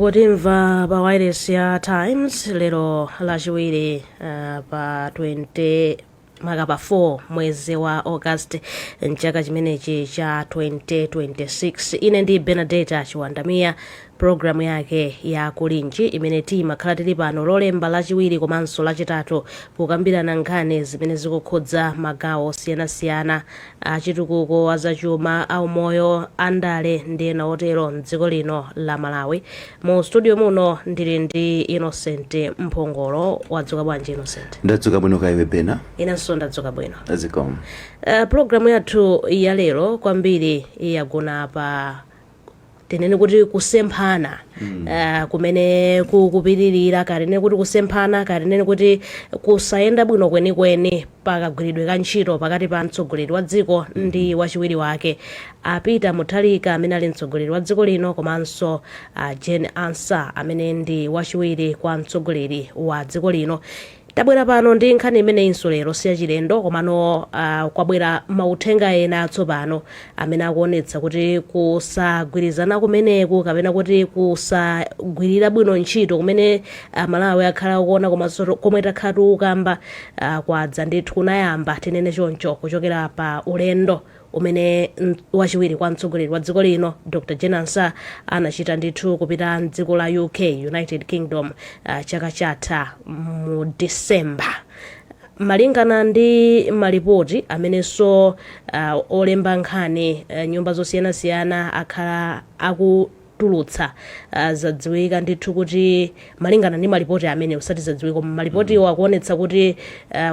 Mukutimva pa wireless ya Times lero Lachiwiri, pa 20 maka pa 4 mwezi wa August mchaka chimenechi cha 2026. Ine ndi Benadeta Chiwandamiya, programu yake ya Kulinji imene timakhala tili pano Lolemba, Lachiwiri komanso Lachitatu kukambirana nkhani zimene zikukhudza magawo osiyanasiyana achitukuko, azachuma, aumoyo, andale ndi ena otero mdziko lino la Malawi. Mu studio muno ndili ndi Innocent Mphongolo. Wadzuka bwanji, Innocent? Ndadzuka bwino, kaiwe Bena? Inenso ndadzuka bwino. Zikomo. Programu yathu ya lero kwambiri yagona pa, tinene kuti, kusemphana kumene kukupitirira, katinene kuti kusemphana, katinene kuti kusayenda bwino kwenikweni pakagwiridwe ka ntchito pakati pa mtsogoleri wa dziko ndi wachiwiri wake, a Peter Mutharika amene ali mtsogoleri wa dziko lino, komanso Jane Ansah amene ndi wachiwiri kwa mtsogoleri wa dziko lino. Tabwera pano ndi nkhani imeneyinso lero, siyachilendo, komano kwabwera mauthenga ena atsopano amene akuonetsa kuti kusagwirizana kumeneku kapena kuti kusagwirira bwino ntchito kumene Malawi akhala akuona komanso komwe takhala tikukamba kwadza ndithu, kunayamba, tinene choncho, kuchokera pa ulendo umene wachiwiri kwa mtsogoleri wa dziko lino, Dr Jane Ansah, anachita ndithu kupita mdziko la UK, United Kingdom, chaka chatha mu December. Malingana ndi malipoti amenenso olemba nkhani, nyumba zosiyanasiyana akhala akutulutsa, zadziwika ndithu kuti, malingana ndi malipoti amene, usati zadziwika, koma malipotiwo akuonetsa kuti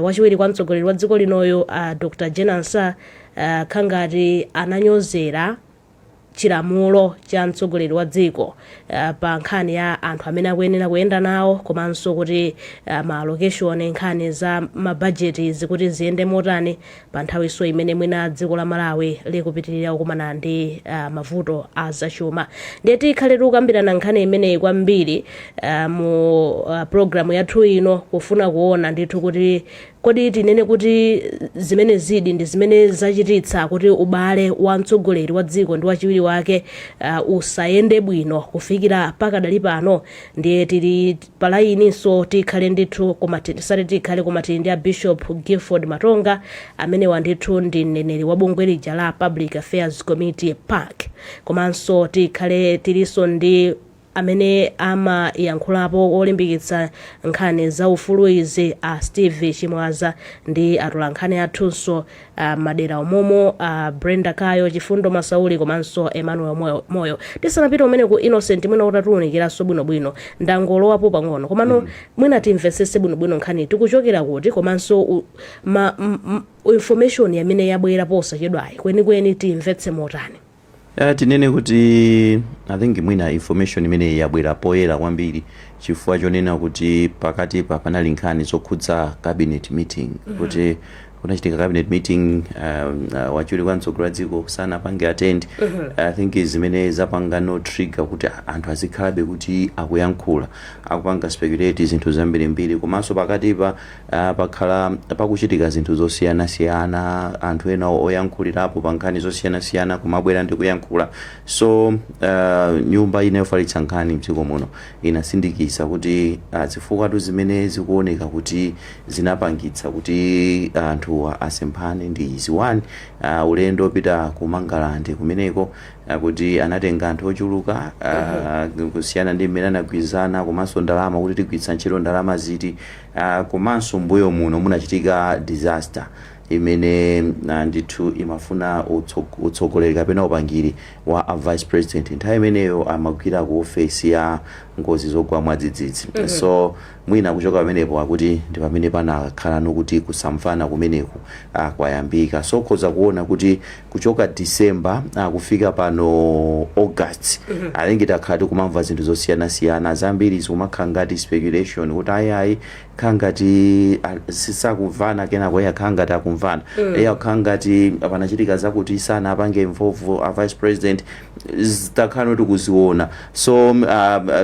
wachiwiri kwa mtsogoleri wa dziko linoyo, Dr Jane Ansah, khangati ananyozera chilamulo cha mtsogoleri wa dziko pa nkhani ya anthu amene akuyenera kuyenda nawo, komanso kuti ma allocation, nkhani za mabajeti zikuti ziyende motani pa nthawiso imene mwina dziko la Malawi likupitirira kukumana ndi mavuto a zachuma. Ndiye tikhale tikukambirana nkhani imeneyi kwambiri mu programu yathu ino, kufuna kuona ndithu kuti kodi tinene kuti zimene zidi ndi zimene zachititsa kuti ubale wa mtsogoleri wa dziko ndi wachiwiri wake usayende bwino kufikira pakadali pano. Ndiye tili palayininso, tikhale ndithu, koma tisati tikhale, koma tili ndi a Bishop Gifford Matonga amenewa ndithu ndi mneneri wa bungwe lija la Public Affairs Committee, PAC, komanso tikhale tilinso ndi amene amayankhulapo olimbikitsa nkhani za ufulu izi, a Steve Chimwaza, ndi atolankhani athunso madera omomo, Brenda Kayo, Chifundo Masauli komanso Emmanuel Moyo. Moyo. Tisanapite umene ku Innocent, mwina utatiwunikiranso bwinobwino, ndangolowapo pang'ono, komano mwina timvetsetse bwinobwino nkhani tikuchokera kuti, komanso information yamene yabwera posachedwayi kwenikweni timvetse motani? Tinene kuti I think mwina information imeneyi yabwera poyera kwambiri chifukwa chonena kuti pakatipa panali nkhani zokhudza cabinet meeting, kuti kunachitika cabinet meeting, wachiwiri kwa mtsogoleri wa dziko sanapange attend. I think zimene zapanga no trigger kuti anthu azikhalabe kuti akuyankhula, akupanga speculate zinthu zambirimbiri. Komanso pakatipa pakhala pakuchitika zinthu zosiyanasiyana, anthu ena oyankhulirapo pa nkhani zosiyanasiyana kumabwera ndi kuyankhula. So nyumba ina yofalitsa nkhani mdziko muno inasindikiza kuti zifukwa zimene zikuoneka kuti zinapangitsa kuti anthu asemphane ndi izi. One, ulendo opita ku Mangalande kumeneko, kuti anatenga anthu ochuluka kusiyana ndi mmene anagwirizana, komanso ndalama, kuti tigwiritsa ntchito ndalama ziti, komanso mbuyo muno munachitika disaster imene ndithu imafuna utsogoleri kapena upangiri wa a vice president. Nthawi imeneyo amagwira ku ofesi ya ngozi zogwa mwadzidzidzi. So mwina kuchoka pamenepo akuti ndi pamene panakhala nokuti kusamvana kumeneku kwayambika. So khoza kuona kuti kuchoka December kufika pano August, I think takhala tikumamva zinthu zosiyanasiyana zambiri, zikumakhala ngati speculation kuti ayi ayi, khala ngati sisakumvana, kenako iye akhala ngati akumvana. kusamvana. Akhala ngati panachitika zakuti sanapange involve a vice president, zitakhala kuti kuziona. So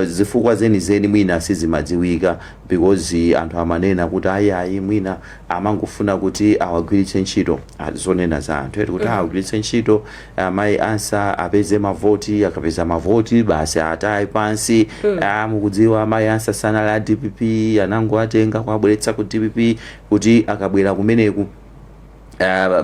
zifukwa zenizeni mwina sizimadziwika, because anthu amanena kuti ayi, ayi, mwina amangofuna kuti awagwiritse ntchito. Zonena za anthu eti kuti awagwiritse ntchito amayi Ansah, apeze mavoti. Akapeza mavoti, basi, atayi pansi. Mukudziwa amayi Ansah sanali a DPP, anangoatenga kuabweretsa ku DPP kuti akabwera kumeneku,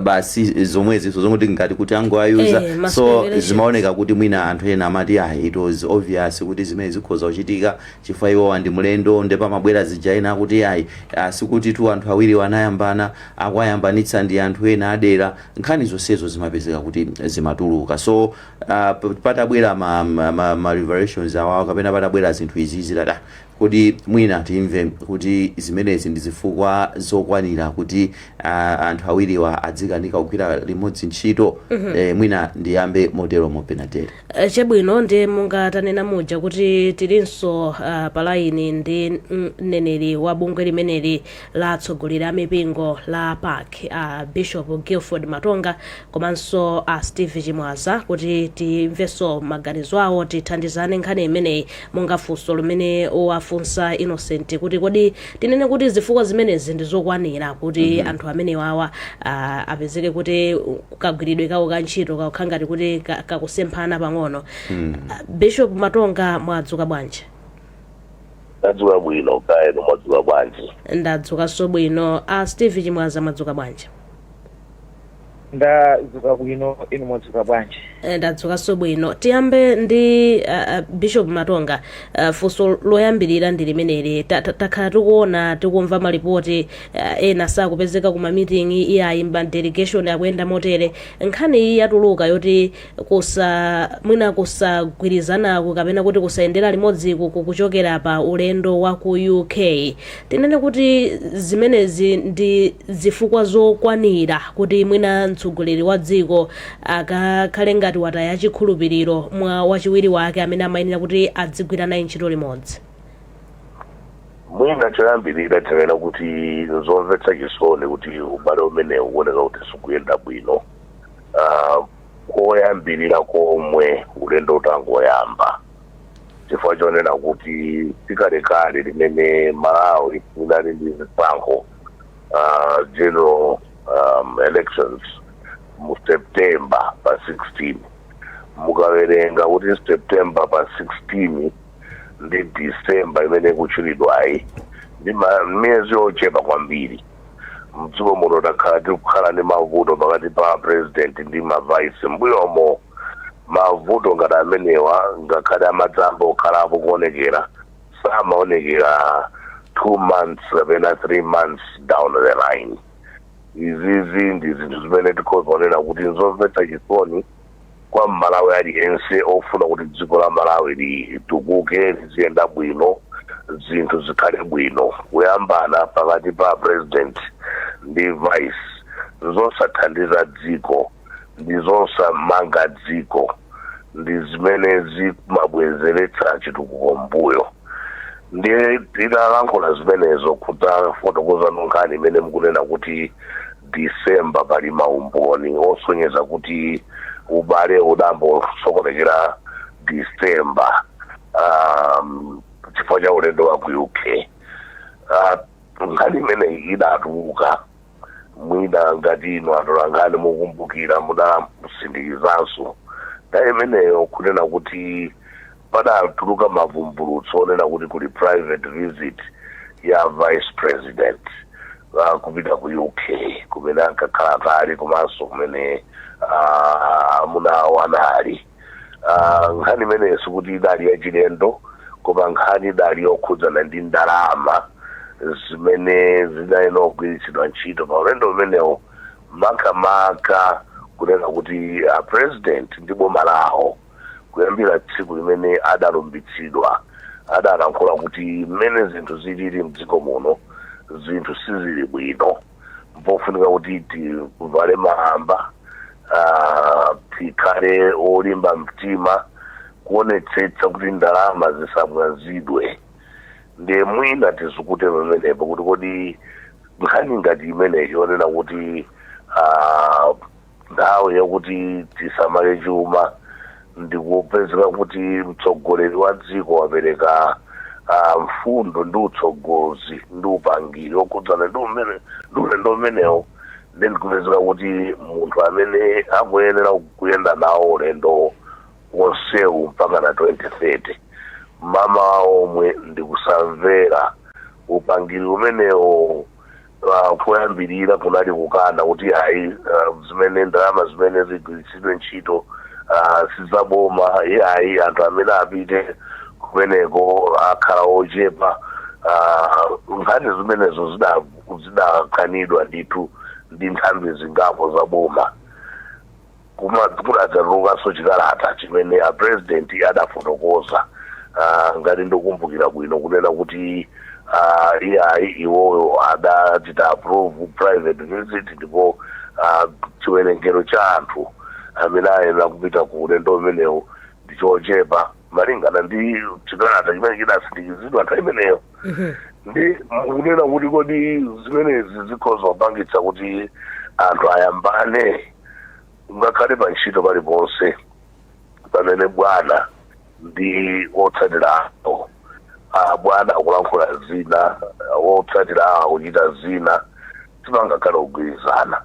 basi, zomwezi zomwe ngati kuti angoayuza. Ma So speculations. zimaoneka kuti mwina anthu ena amati, ah, it was obvious kuti zimene zikhoza kuchitika chifukwa iwowa ndi mlendo. Nde pamabwera zija ena akuti ayi, sikuti tu anthu awiri wanayambana, akuayambanitsa ndi anthu ena adera. Nkhani zonsezo zimapezeka kuti zimatuluka. So patabwera ma revelations awawo kapena patabwera zinthu izizi, lada kuti mwina timve kuti zimenezi ndi zifukwa zokwanira kuti anthu awiriwa adzikanika kugwira limodzi ntchito. Mwina ndiyambe motero mopenatera. Chabwino, ndi monga tanena muja kuti tilinso pa line ndi mneneri wa bungwe limeneli la atsogoleri a mipingo la PAC, Bishop Guilford Matonga, komanso a Steve Chimwaza, kuti timvenso maganizo awo, tithandizane nkhani imeneyi, monga funso limene wafunsa Innocent kuti kodi tinene kuti zifukwa zimenezi ndi zokwanira kuti anthu amenewawa apezeke kuti kagwiridwe kawo ka ntchito kakukhala ngati kuti kakusemphana pang'ono? Bishop Matonga, mwadzuka bwanji? Ndadzuka bwino, kaya inu mwadzuka bwanji? Ndadzukanso bwino. A Steve Chimwaza, mwadzuka bwanji? Ndadzuka bwino, inu mwadzuka bwanji? Ndadzukanso bwino. Tiyambe ndi Bishop Matonga. Funso loyambirira ndi limeneli. Takhala tikuona, tikumva malipoti, ena sakupezeka kuma meeting, iyayi, ma delegation akuyenda motere. Nkhani iyi yatuluka yoti kusa mwina kusagwirizanaku kapena kuti kusayendera limodziku kukuchokera pa ulendo wa ku UK, tinene kuti zimenezi ndi zifukwa zokwanira kuti mwina mtsogoleri wa dziko akakhale ngati wataya chikhulupiriro mwa wachiwiri wake amene amayenera kuti adzigwira naye ntchito limodzi? Mwina choyambirira tinena kuti nzomvetsa chisoni kuti ubale umenewu ukuoneka kuti sikuyenda bwino koyambirira komwe ulendo utangoyamba, chifukwa chonena kuti tikalekale limene Malawi inali ndi zisankho, general elections mu September pa 16, mukawerenga kuti September pa 16 ndi December imene ikutchulidwayi ndi miyezi yochepa kwambiri. Mdziko muno takhala tikukhala ndi mavuto pakati pa president ndi ma vice mbuyomo. Mavuto ngati amenewa, ngakhale amadzamba okhalapo kuonekera, samaonekera 2 months kapena 3 months down the line. Izizi ndi zinthu zimene tikhoza kunena kuti nzomvetsa chisoni kwa Mmalawi aliyense ofuna kuti dziko la Malawi litukuke, liziyenda bwino, zinthu zikhale bwino. Kuyambana pakati pa president ndi vice nzosathandiza dziko, ndi zosamanga dziko, ndi zimene zimabwezeretsa chitukuko mbuyo. Ndiye titalankhula zimenezo, kudzafotokoza nkhani imene mukunena kuti December pali maumboni osonyeza kuti ubale udambosokonekera December chifukwa cha ulendo wa ku UK. Nkhani imeneyi idatuluka, mwina ngati inu atolankhani mukumbukira, mudasindikizanso nthawi imeneyo kunena kuti padatuluka mavumbulutso onena kuti kuli private visit ya vice president kupita ku UK kumene ankakhala kale komanso kumene amuna awo anali. Nkhani imeneyo sikuti idali yachilendo, koma nkhani idali yokhudzana ndi ndalama zimene zinayenera kugwiritsidwa ntchito pa ulendo umenewo, makamaka kunena kuti president ndi boma lawo kuyambira tsiku limene adalumbitsidwa adalankhula kuti mmene zinthu zilili mdziko muno, zinthu sizili bwino, mpofunika kuti tivale malamba, tikhale olimba mtima kuonetsetsa kuti ndalama zisamwazidwe. Ndiye mwina tizikute pamenepo kuti kodi nkhani ngati imeneyi yonena kuti Nthawi yakuti tisamale chuma, ndikupezeka kuti mtsogoleri wa dziko wapereka mfundo ndi utsogozi ndi upangiri okhudzana ndi umene ndi ulendo umenewo, then kupezeka kuti munthu amene akuyenera kuyenda nawo ulendo wonsewu mpaka na 2030, mama omwe ndikusamvera upangiri umenewo. Poyambirira kunali kukana kuti ayi, zimene ndalama zimene zigwiritsidwe ntchito sizaboma, ayi, anthu amene apite kumeneko akhala ochepa. Nkhani zimenezo zidakanidwa ndithu ndi nthambi zingapo za boma. Kudadzatulukanso chikalata chimene a president adafotokoza, ngati ndikukumbukira bwino, kunena kuti iyayi, iwoyo adachita approve private visit, ndipo chiwerengero cha anthu amene ayenera kupita ku ulendo umenewu ndi chochepa malingana ndi chikalata chimene chidasindikizidwa nthawi imeneyo. Ndi mukunena kuti kodi zimenezi zikhoza kupangitsa kuti anthu ayambane? Ngakhale pa ntchito paliponse pamene bwana ndi otsatira awo, bwana akulankhula zina, otsatira awo akuchita zina, tipangakhale kugwirizana,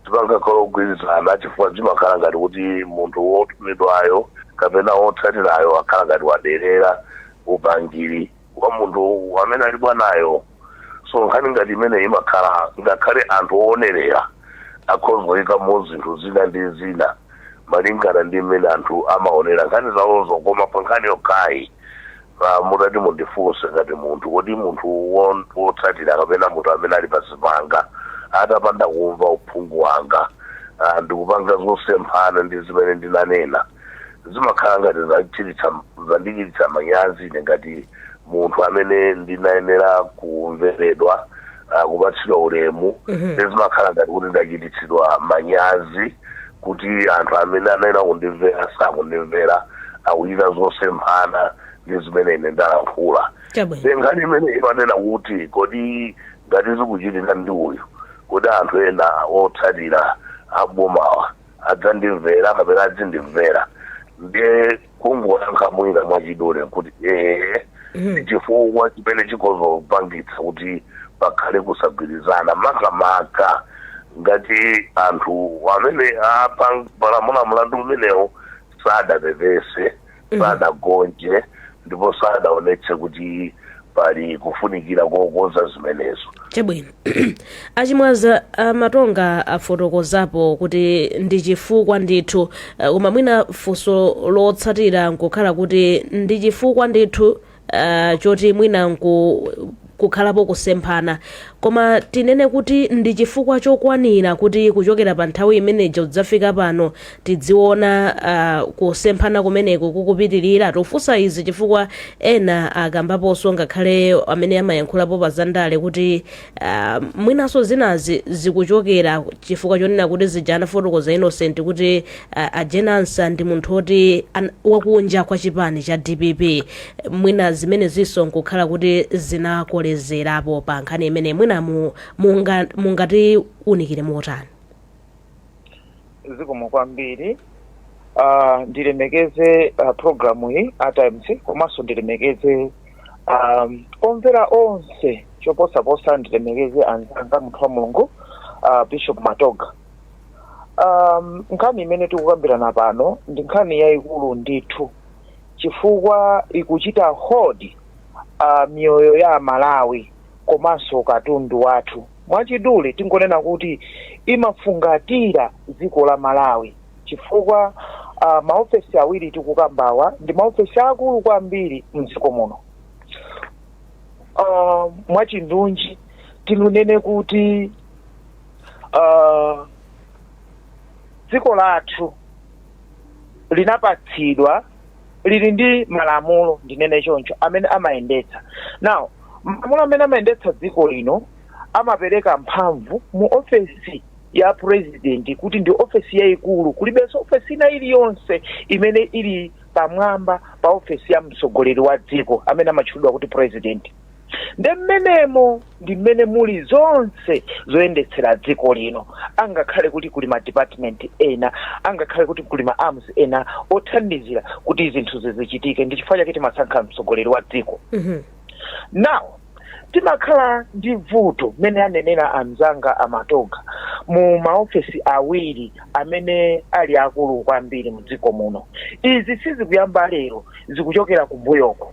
tipangakhale kugwirizana, chifukwa zimakhala ngati kuti munthu wotumidwayo kapena wotsatirayo akhala ngati waderera upangiri wa munthu amene ali bwanayo. So nkhani ngati imene imakhala, ngakhale anthu oonerera akhoza kuyikamo zinthu zina ndi zina malingana ndi mmene anthu amaonera nkhani zawozo. Koma pa nkhani yokhayi, mutati mundifunse ngati munthu, kodi munthu wotsatira kapena munthu amene ali pazipanga atapanda kumva uphungu wanga, ndikupanga zosemphana ndi zimene ndinanena, zimakhala ngati zandichititsa manyazi ine ngati munthu amene ndinayenera kumveredwa, kupatsidwa ulemu. Ndi zimakhala ngati kuti ndachititsidwa manyazi kuti anthu amene anayenera kundimvera sakundimvera, akuchita zosemphana ndi zimene ine ndalankhula. Nkhani imene imanena kuti kodi ngati zikuchitika ndi uyu, kodi anthu ena otsatira abomawa adzandimvera kapena adzindimvera? Ndiye kungoyankha mwina mwachidule kuti ee, chifukwa chimene chikhoza kupangitsa kuti pakhale kusagwirizana, makamaka ngati anthu amene apalamula mlandu umenewo sadapepese, sadagonje, ndipo sadaonetse kuti pali kufunikira kokonza zimenezo. Chabwino. Achimwaza, Amatonga afotokozapo kuti ndi chifukwa ndithu, koma mwina funso lotsatira nkukhala kuti ndi chifukwa ndithu choti mwina kukhalapo kusemphana, koma tinene kuti ndi chifukwa chokwanira kuti kuchokera pa nthawi imeneja kudzafika pano tidziona kusemphana kumeneku kukupitirira? Tofunsa izi chifukwa ena akambaponso, ngakhale amene amayankhulapo pa zandale, kuti mwinanso zinazi zikuchokera chifukwa chonena kuti zija anafotokoza Innocent kuti a Jane Ansah ndi munthu woti wakunja kwa chipani cha DPP. Mwina zimene zinso nkukhala kuti zinakolezerapo pa nkhani imene. Mwina mungatiunikire motani? Zikomo kwambiri. Ndilemekeze programu iyi a Times, komanso ndilemekeze omvera onse, choposaposa ndilemekeze anzanga, munthu wa Mulungu, Bishop Matoga. Nkhani imene tikukambirana pano ndi nkhani yayikulu ndithu, chifukwa ikuchita hold miyoyo ya Malawi komanso katundu wathu. Mwachidule tingonena kuti imafungatira dziko la Malawi, chifukwa maofesi awiri tikukambawa ndi maofesi akulu kwambiri mdziko muno. Mwachindunji tinunene kuti dziko lathu linapatsidwa, lili ndi malamulo, ndinene choncho, amene amayendetsa. Now, malamulo amene amayendetsa dziko lino amapereka mphamvu mu ofesi ya president kuti ndi ofesi yayikulu. Kulibenso ofesi ina iliyonse imene ili pamwamba pa ofesi ya mtsogoleri wa dziko amene amatchulidwa kuti president. Nde mmenemo ndi mmene muli zonse zoyendetsera dziko lino, angakhale kuti kuli ma department ena, angakhale kuti kuli ma arms ena othandizira kuti zinthu zizichitike. Ndi chifukwa chake timasankha mtsogoleri wa dziko. Now timakhala ndi vuto mmene anenera anzanga amatoga mu maofesi awiri amene ali akulu kwambiri mu dziko muno. Izi sizikuyamba lero, zikuchokera kumbuyoko.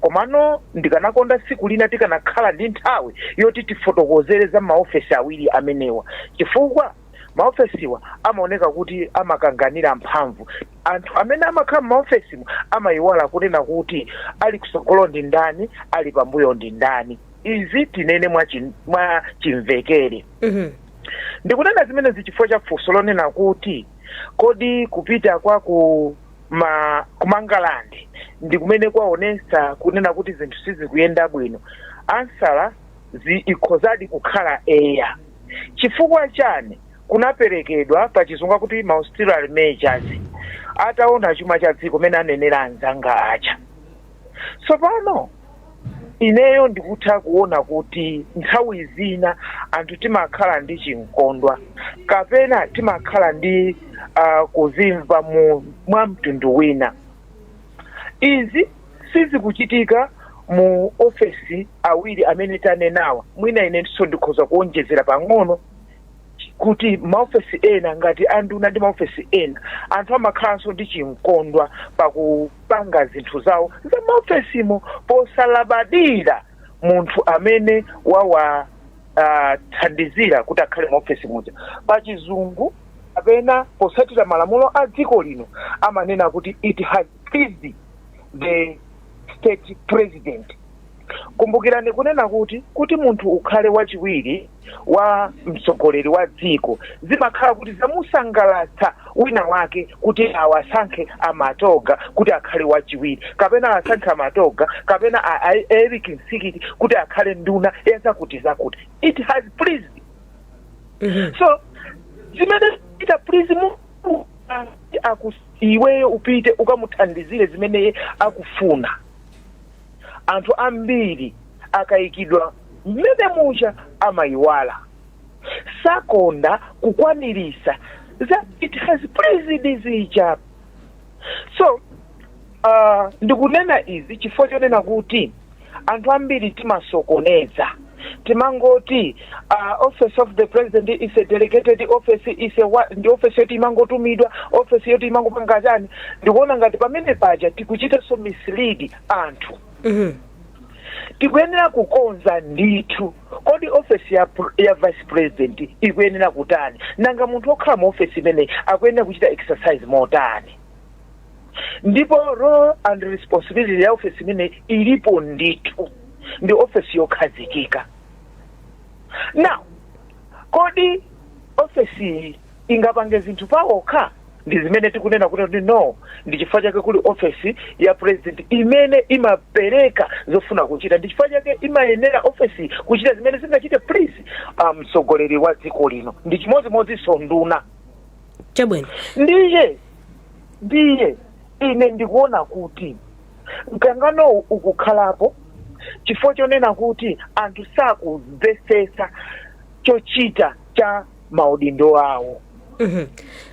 Komano ndikanakonda tsiku lina tikanakhala ndi nthawi yoti tifotokozere za maofesi awiri amenewa, chifukwa maofesiwa amaoneka kuti amakanganira mphamvu. Anthu amene amakhala m'maofesimo amayiwala kunena kuti ali kusogolo ndi ndani, ali pambuyo ndi ndani. Izi tinene mwa chimvekere. Ndikunena zimenezi chifukwa cha funso lonena kuti kodi kupita kwa ku Mangalande ndi kumene kwaonesa kunena kuti zinthu sizikuyenda bwino? Answer ikhozadi kukhala eya. Chifukwa chani? Kunaperekedwa pachizungu kuti ma austerity measures ataona chuma cha dziko mene anenera anzanga aja. Tsopano ineyo ndikutha kuona kuti nthawi zina anthu timakhala ndi chinkondwa kapena timakhala ndi kuzimva mwa mtundu wina. Izi sizikuchitika mu ofesi awiri amene tanenawa. Mwina inenso ndikhoza kuonjezera pang'ono kuti maofesi ena ngati anduna ndi maofesi ena, anthu amakhalanso ndi chinkondwa pakupanga zinthu zawo za maofesimo posalabadira munthu amene wawa thandizira kuti akhale maofesi muja. Pachizungu kapena posatira malamulo a dziko lino amanena kuti it has pleased the state president. Kumbukirani kunena kuti munthu ukhale wachiwiri wa mtsogoleri wa dziko, zimakhala kuti zamusangalatsa wina wake kuti awasankhe amatoga kuti akhale wachiwiri, kapena asankhe amatoga kapena Eric Msikiti kuti akhale nduna ya zakuti zakuti. It has pleased. So zimene ita please mu iweyo upite ukamuthandizire zimene akufuna. Anthu ambiri akayikidwa mmene mucha amayiwala, sakonda kukwanirisa za it has pleased zija. So ndikunena izi chifukwa chonena kuti anthu ambiri timasokoneza, timangoti office of the president is a delegated office, is a what, ndi office yoti imangotumidwa, office yoti imangopanga chani. Ndikuona ngati pamene paja tikuchitanso mislead anthu. Tikuyenera kukonza ndithu. Kodi office ya vice president ikuyenera kutani? Nanga munthu okhala mu office imeneyi akuyenera kuchita exercise motani? Ndipo role and responsibility ya office imeneyi ilipo ndithu, ndi office yokhazikika. Now kodi office iyi ingapange zinthu pawokha? Ndi zimene tikunena kuti no. Ndi chifukwa chake kuli office ya president imene imapereka zofuna kuchita. Ndi chifukwa chake imayenera office kuchita zimene zingachite please mtsogoleri wa dziko lino. Ndi chimodzimodzinso nduna. Ndiye ine ndikuona kuti mkanganowu ukukhalapo chifukwa chonena kuti anthu sakumvetsetsa chochita cha maudindo awo.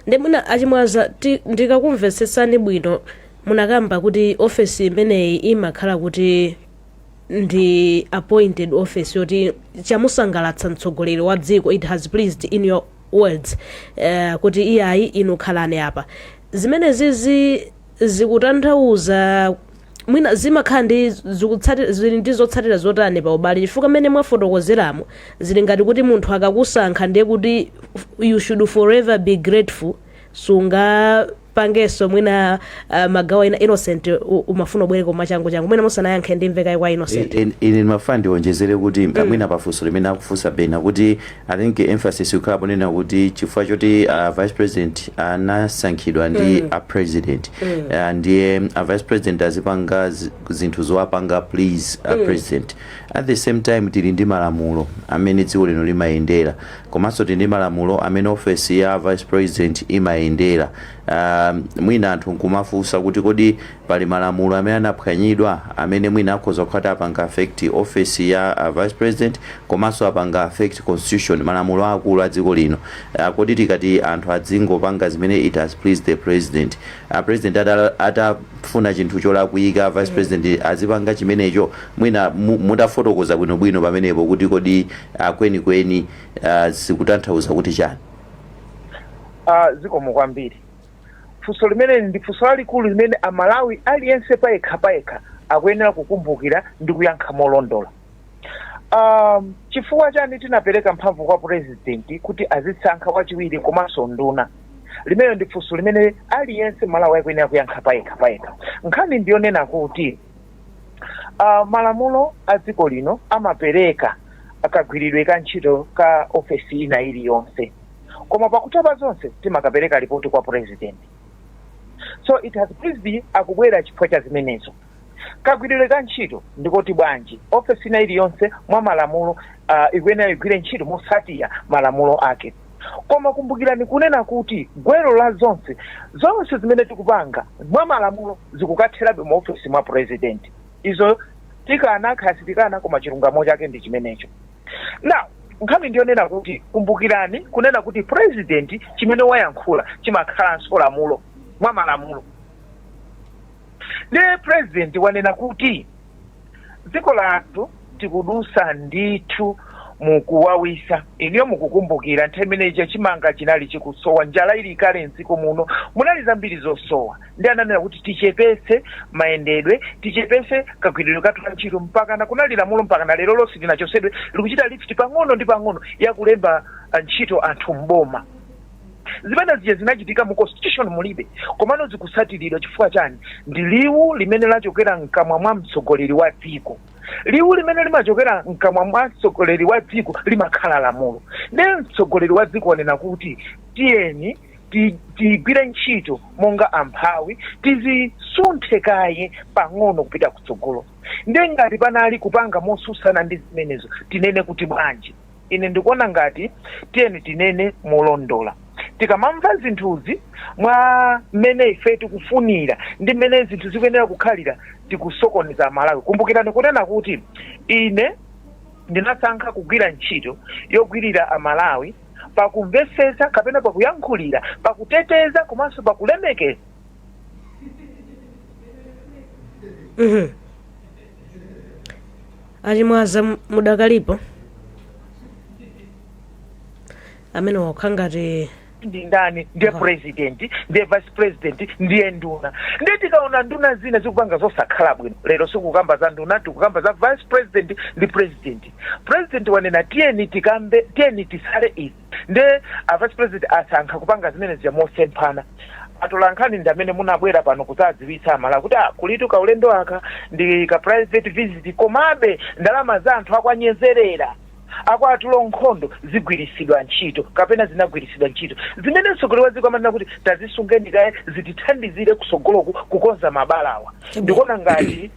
Ndi mwina achimwaza, ndikakumvetsetsani bwino, munakamba kuti ofesi imeneyi imakhala kuti ndi appointed office yoti chamusangalatsa mtsogoleri wa dziko, it has pleased, in your words, kuti iyayi, inu khalani apa. Zimene zizi zikutanthauza mwina zimakhala ndi zili ndi zotsatira zotani pa ubale? Chifukwa mmene mwafotokozeramo zili ngati kuti munthu akakusankha ndiye kuti you should forever be grateful, sungapangenso mwina magawo ena. Innocent, umafuna ubwere koma changu changu, mwina musanayankhe ndimve kwa Innocent. Ine ndimafuna ndiwonjezere kuti mwina pafunso limene akufunsa Bena kuti I think emphasis ikhala ponena kuti chifukwa choti vice president anasankhidwa ndi a president, ndiye a vice president azipanga zinthu zowapanga please a president. At the same time tili ndi malamulo amene dziko lino limayendera, komanso tili ndi malamulo amene ofesi ya vice president imayendera. Mwina anthu nkumafunsa kuti kodi pali malamulo amene anaphwanyidwa amene mwina akhoza kukhala apanga affect office ya vice president, komanso apanga affect constitution, malamulo akulu a dziko lino? Kodi tikati anthu adzingopanga zimene it has pleased the president, president atafuna chinthu cholakwika, vice president azipanga chimenecho? Mwina mutafotokoza bwinobwino pamenepo kuti kodi kwenikweni zikutanthauza kuti chani? Zikomo kwambiri. Funso limene ndi funso lalikulu limene Amalawi aliyense payekha payekha akuyenera kukumbukira ndi kuyankha molondola. Chifukwa chani tinapereka mphamvu kwa president kuti azisankha wachiwiri komanso nduna? Limeneyo ndi funso limene aliyense Malawi akuyenera kuyankha payekha payekha. Nkhani ndiyonena kuti malamulo a dziko lino amapereka kagwiridwe ka ntchito ka ofesi ina iliyonse, koma pakutha pa zonse timakapereka ripoti kwa president. So it has pleased akubwera chifukwa cha zimenezo. Kagwiridwe ka ntchito ndikoti bwanji? Ofesi ina iliyonse mwa malamulo ikuyenera igwire ntchito motsatira malamulo ake, koma kumbukirani kunena kuti gwero la zonse zonse zimene tikupanga mwa malamulo zikukatherabe mu ofesi mwa president. Izo tikana khasi tikana, koma chilungamo chake ndi chimenecho. Now, nkhani ndiyonena kuti kumbukirani kunena kuti president chimene wayankhula chimakhalanso lamulo mwa malamulo. Ndiye president wanena kuti dziko lathu tikudusa ndithu mukuwawisa. Iniyo mukukumbukira nthawi imeneyi chimanga chinali chikusowa, njala ili kale mdziko muno, munali zambiri zosowa, ndi ananena kuti tichepetse mayendedwe, tichepetse kagwiridwe kathu ka ntchito, mpakana kunali lamulo, mpakana lero lonse linachosedwe, likuchita lift pang'ono ndi pang'ono yakulemba ntchito anthu mboma. Zimene zija zinachitika mu constitution mulibe, komano zikusatiridwa. Chifukwa chani? Ndi liwu limene lachokera mkamwa mwa mtsogoleri wa dziko. Liwu limene limachokera mkamwa mwa mtsogoleri wa dziko limakhala lamulo. Ndiye mtsogoleri wa dziko wanena kuti tiyeni tigwire ntchito monga amphawi, tizisunthe kaye pang'ono kupita kutsogolo. Ndiye ngati panali kupanga mosusana ndi zimenezo, tinene kuti bwanji? Ine ndikuona ngati tiyeni tinene molondola. Tikamamva zinthuzi mwa mmene ife tikufunira ndi mmene zinthu zikuyenera kukhalira, tikusokoneza Malawi. Kumbukirani kunena kuti ine ndinasankha kugwira ntchito yogwirira Amalawi pakumvetsetsa kapena pakuyankhulira, pakuteteza komanso pakulemekeza Achimwaza, mudakalipo? Amene wakhala ngati ndi ndani? Ndiye president, ndiye vice president, ndiye nduna. Ndiye tikaona nduna zina zikupanga zosakhala bwino, lero sikukamba za nduna, tikukamba za vice president ndi president. President wanena tiyeni tikambe, tiyeni tisale izi, ndiye a vice president asankha kupanga zimene zija mosemphana. Atolankhani ndi amene munabwera pano kudzadziwitsa Amalawi kuti ah, kulitu kaulendo aka ndi ka private visit, komabe ndalama za anthu akwanyezerera akwatulo nkhondo zigwiritsidwa ntchito kapena zinagwiritsidwa ntchito zimene mtsogoleri wa dziko amanena kuti tazisungeni kaye zitithandizire kusogoloku kukonza mabalawa. Ndikuona ngati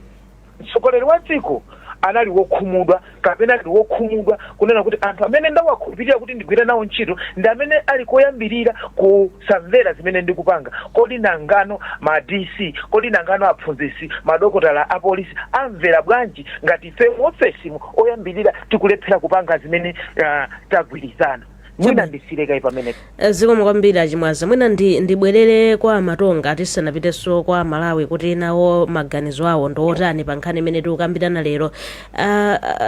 mtsogoleri wa dziko anali wokhumudwa kapena ndi wokhumudwa kunena kuti anthu amene ndawakhulupirira kuti ndigwire nawo ntchito ndi amene ali koyambirira kusamvera zimene ndikupanga. Kodi nangano ma DC, kodi nangano aphunzitsi, madokotala, apolisi amvera bwanji ngati ife mu ofesimu oyambirira tikulephera kupanga zimene tagwirizana? Mwina ndisiyire kaye pamenepo. Zikomo kwambiri, Achimwaza. Mwina ndibwerere kwa Matonga tisanapitenso kwa Malawi kuti nawo maganizo awo ndi otani pa nkhani imene tikukambirana lero.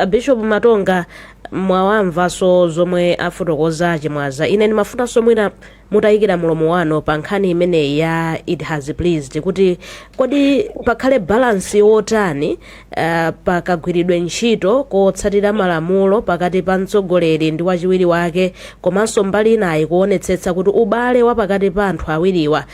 Bishop Matonga, mwawamvanso zomwe afotokoza Achimwaza. Ine ndimafunanso mwina mutayikira mulomo wanu pa nkhani imeneyi ya it has pleased, kuti kodi pakhale balance yotani pakagwiridwe ntchito kotsatira malamulo pakati pa mtsogoleri ndi wachiwiri wake, komanso mbali inayi kuonetsetsa kuti ubale wa pakati pa anthu awiriwa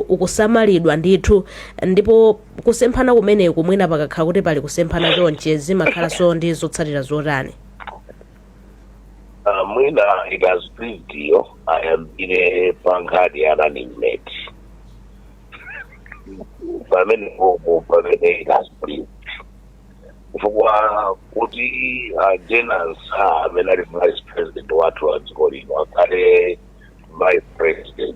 ukusamalidwa ndithu, ndipo kusemphana kumeneku mwina pakakhala kuti pali kusemphana chonche zimakhalanso ndi zotsatira zotani? Mwina it has pleased yo ayambire pa nkhani ya running mate pamene popo pamene it has pleased, chifukwa kuti Jane Ansah amene ali vice president wathu wa dziko lino akhale vice president.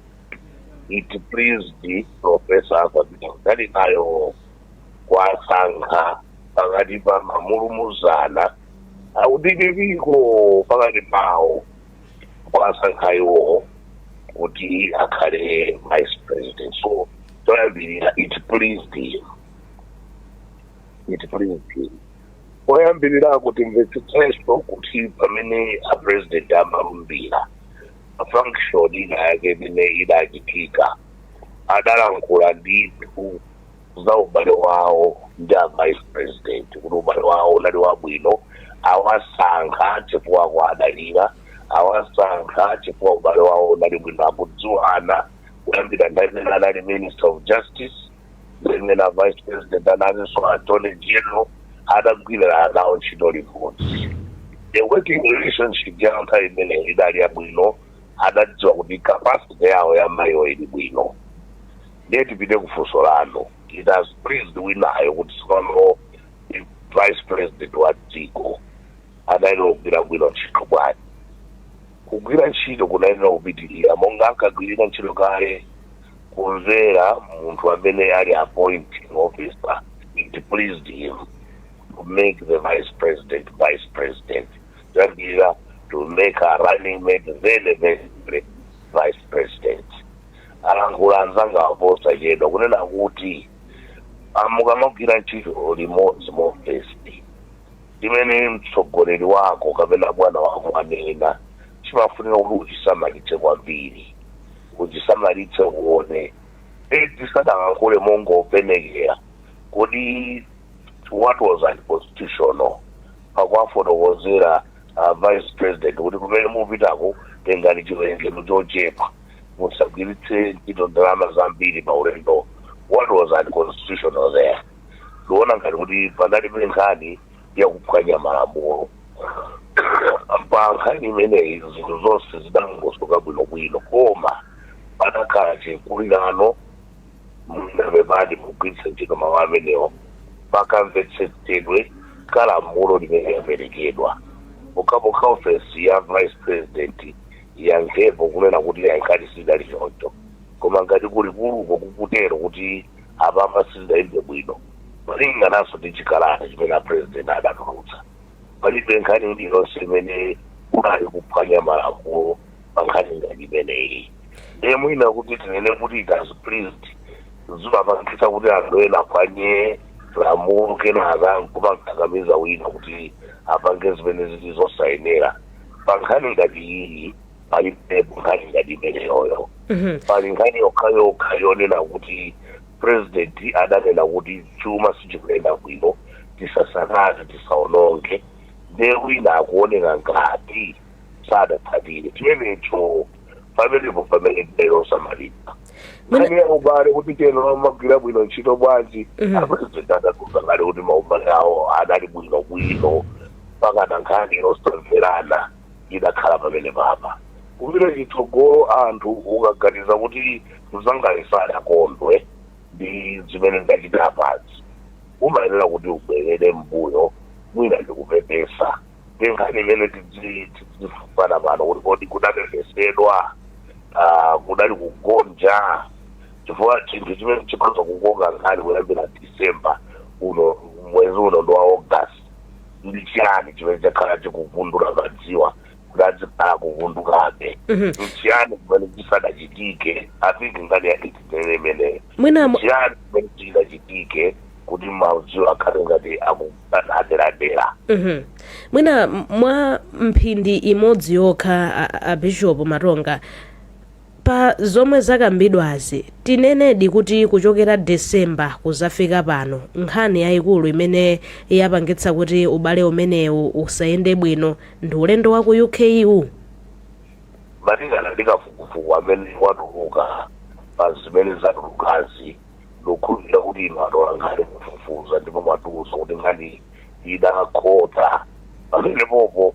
It pleased Professor Arthur Peter Mutharikayo kwasankha pakati pa mamulumuzana aku DPP-ko, pakati pawo kwasankha iwo kuti akhale vice president. So choyambirira, it pleased him, it pleased him. Poyambirira, kuti mvetsetsenso kuti pamene a president amalumbira, function ina yake imene idachitika, adalankhula ndithu za ubale wawo ndi a vice president, kuti ubale wawo unali wabwino, awasankha chifukwa kuadalira, awasankha chifukwa ubale wawo unali bwino, akudziwana kuyambira nthawi imene anali Minister of Justice, imene a vice president analinso Attorney General, adagwirira nawo ntchito limodzi. The working relationship ya nthawi imeneyo idali yabwino, adadziwa kuti capacity yawo ya mayiwo ili bwino. Ndiye tipite kufunso lanu. It has pleased winayo kuti tsopano vice president wa dziko adayenera kugwira bwino ntchito. Bwanji? Kugwira ntchito kunayenera kupitirira monga ankagwirira ntchito kale, kumvera munthu amene ali appointing officer. It pleased him to make the vice president vice president, choyambirira to make a running mate, then eventually vice president. Alankhula anzanga aposachedwa kunena kuti mukamagwira ntchito limodzi mu ofesi, imene mtsogoleri wako kapena bwana wako anena chimafunika kuti uchisamalitse kwambiri, uchisamalitse, uone. Tisadalankhule mongopenekera kuti what was unconstitutional pakuwafotokozera vice president kuti kumene mupitako tengani chiwerengero chochepa, musagwiritse ntchito ndalama zambiri pa ulendo. What was unconstitutional there? Ndiona ngati kuti panalibe nkhani yakuphwanya malamulo pa nkhani imeneyi. Zinthu zonse zidangosoka bwinobwino, koma panakhala chikulirano, mnapepadi mugwiritse ntchito mawu amenewo, pakamvetsetsedwe kalamulo limene yaperekedwa. Pokhapokha ofesi ya vice president yankhepo kunena kuti nkhani sidali choncho, koma ngati kuli kuluko kukutero kuti apapa sizidayende bwino malingananso ndi chikalata chimene a president adatulutsa, palibe nkhani iliyonse imene kunali kuphwanya malamulo pa nkhani ngati imeneyi. Ndiye mwina kuti tinene kuti it has pleased, zimapangitsa kuti anthu ena aphwanye lamulo, kenaka nkumakakamiza wina kuti apange zimene zili zosayenera. Pa nkhani ngati iyi palibepo nkhani ngati imeneyoyo. Pali nkhani yokhayokha yonena kuti president adanena kuti chuma sichikuyenda bwino, tisasakaze, tisaononge. Ndiye wina akuoneka ngati sadatsatire chimenecho. Pamenepo pamene lero samalitsa nkhani ya ubale kuti teno amagwira bwino ntchito bwanji. Apresident adatulutsa ngati kuti maubale awo adali bwino bwino, pakana nkhani yosamverana idakhala pamene papa. Kupita chitsogolo, anthu ukaganiza kuti mzangayo sadakondwe ndi zimene ndachita apazi, umayenera kuti ubwerere mbuyo mwina ndikupepesa. Ndi nkhani imene tidzifunsana pano kuti kodi kudapepesedwa, kudali kugonja? Chifukwa chinthu chimene chikhoza kukoka nkhani kuyambira December uno, mwezi uno ndi wa August, ndi chiyani chimene chakhala chikuvundula madziwa kuti adzikhala kuvundukabe? Nchiyani chimene chisadachitike? I think nkhani yake tinene imeneyo. Mwina Nchiyani chimene chidachitike kuti madziwo akhale ngati akuaderadera? Mwina mwa mphindi imodzi yokha, a Bishop Matonga, pa zomwe zakambidwazi, tinenedi kuti kuchokera December kuzafika pano, nkhani yayikulu imene yapangitsa kuti ubale umenewu usayende bwino ndi ulendo wa ku UK wu? Malingana ndi kafukufuku amene watuluka pa zimene zatulukazi, ndikukhulupirira kuti inu atola nkhani kufufuza ndipo mwatiuza kuti nkhani idakhota pamenepopo.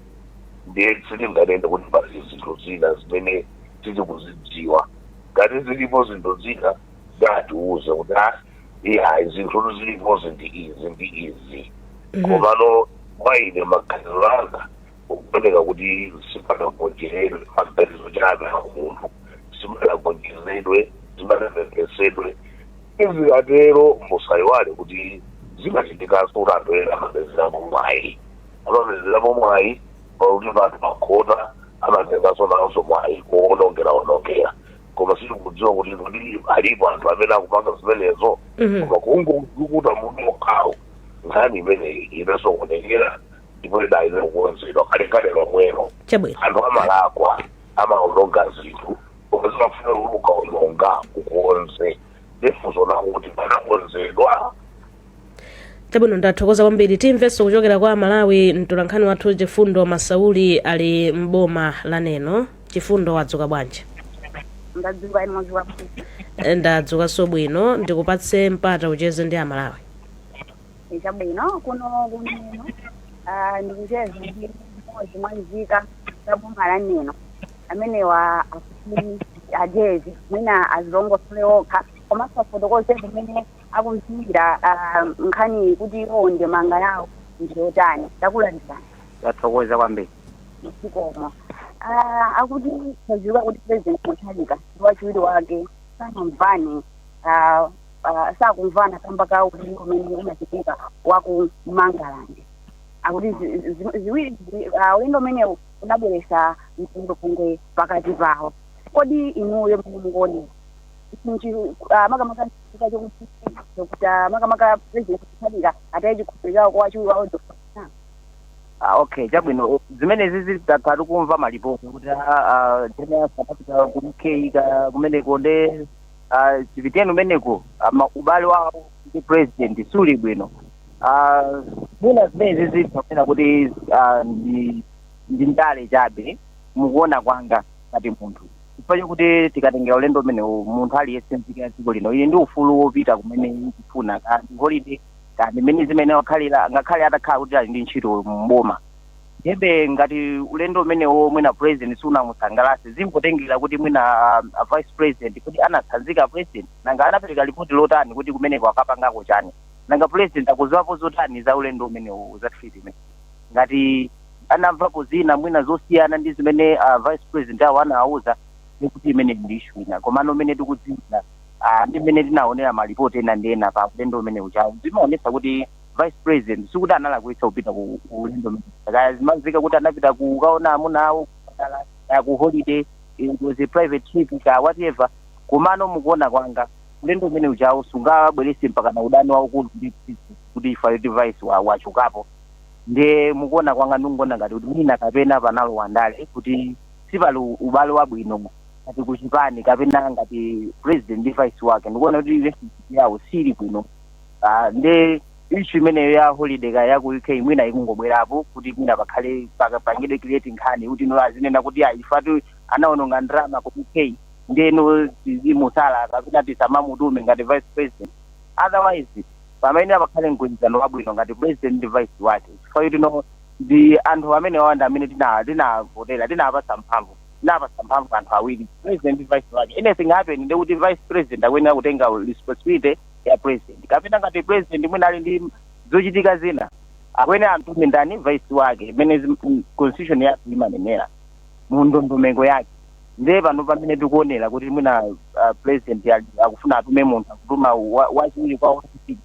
Ndiye sitinganene kuti pali zinthu zina zimene titikuzidziwa. Ngati zilipo zinthu zina, ngatiuze kuti a iyayi, zinthu zilipozi ndi izi ndi izi. Komano mwa ine maganizo anga ukuoneka kuti sipanagonjeredwe, maganizo chabe a munthu, sipanagonjeredwe. Zimatepembesedwe izikatero, musayiwale kuti zimachitikanso kuti anthu ena amapezerapo mwayi, amapezerapo mwayi pakuti anthu makhota amatenganso nawonso mwayi kuwonongera onongera. Koma sitikudziwa kuti alipo anthu amene akupanga zimenezo. Koma kungokuta mutu okhawo, nkhani imeneyi inasokonekera ndipo idayina kukonzedwa kalekale lomwelo. Anthu amalakwa, amaononga zinthu, koma zimafuna kuti ukaononga ukonze. Ndifunso lakuti panakonzedwa? Chabwino, ndathokoza kwambiri. Timvenso kuchokera kwa Malawi. Mtolankhani wathu Chifundo Masauli ali mboma la Neno. Chifundo, wadzuka bwanji? Ndadzuka, inu mwadzuka bwanji? Ndadzukanso bwino. Ndikupatse mpata ucheze ndi Amalawi. Chabwino, kuno kuneno ndikucheza ndi mmodzi mwa nzika za boma la Neno. Amenewa akuti ajezi mwina azilongosole okha komanso afotokoze kumene akuziwira nkhani kuti iwo ndemanga yawo ndiyotani. Takulandirani. Tathokoza kwambiri. Zikomo. Akuti tadziwa kuti President Mutharika ndi wachiwiri wake sanamvane, sakumvana kamba ka ulendo umene umachitika waku Mangalande. Akuti ziwiri ulendo umenewu unabweretsa mpungwepungwe pakati pawo. Kodi inuyo mmene mukuonera, makamaka chifukwa chokuti Dr. makamaka President Mutharika ataye chikhulupiriro chawo kwa wachiwiri wawo Dr. Ah, okay, chabwino. Zimenezi zitakhala tikumva malipoti kuti General anapita ku UK ka kumeneko, nde chipiteni umeneko ubale wawo ndi president suli bwino. Mwina zimenezi zitapena kuti ndi ndale chabe, mukuona kwanga ngati munthu, chifukwa chokuti tikatengera ulendo umenewu, munthu aliyense nzika ya dziko lino ili ndi ufulu wopita kumene ikufuna, kandi holiday, kandi mmene zimene wakhalira, ngakhale atakhala kuti ali ndi ntchito mboma. Ndebe ngati ulendo umenewo mwina president sunamusangalatse, zingotengera kuti mwina a vice president kuti anatsanzika president, nanga anapereka ripoti lotani kuti kumeneko akapangako chani, nanga president akuziwapo zotani za ulendo umenewo, za trip imene. Ngati anamvapo zina mwina zosiyana ndi zimene vice president awo anawauza, ndikuti imene ndi issue ina. Komano umene tikudziwira ndi mmene tinaonera malipoti ena ndi ena pa ulendo umene uchawo, zimaonetsa kuti vice president sikuti analakwitsa kupita ku ulendo umene. Kaya zimamveka kuti anapita kukaona amuna awo kupatala, kaya ku holiday, it was a private trip ka whatever, komano mukuona kwanga ulendo umene uchawo sungabweretse mpaka na udani waukulu ndi president kuti ifa kuti vice wachokapo. Ndiye mukuona kwanga ndikuona ngati kuti mwina kapena panalowa ndale, kuti sipali ubale wabwino ngati kuchipani kapena ngati president ndi vice wake. Ndikuona kuti relationship yawo sili bwino. Nde issue imeneyo ya holiday ka ya ku UK mwina ikungobwerapo kuti mwina pakhale pangidwe create nkhani kuti no azinena kuti ah, ifatu anaononga ndalama ku UK, ndeno tizimusala kapena tisamamutume ngati vice president. Otherwise pamene pakhale mgwirizano wabwino ngati president ndi vice wake, chifukwa kuti no ndi anthu amene wawanda amene tinavotera, tinapasa mphamvu, tinapasa mphamvu anthu awiri, president ndi vice wake. Anything happen, ndikuti vice president akuyenera kutenga responsibility ya president, kapena ngati president mwina ali ndi zochitika zina, akuyenera amtume ndani? Vice wake, imene constitution yake imanenera mu ndondomeko yake. Ndiye pano pamene tikuonera kuti mwina president akufuna atume munthu, akutuma wachiwiri kwa wachiwiri,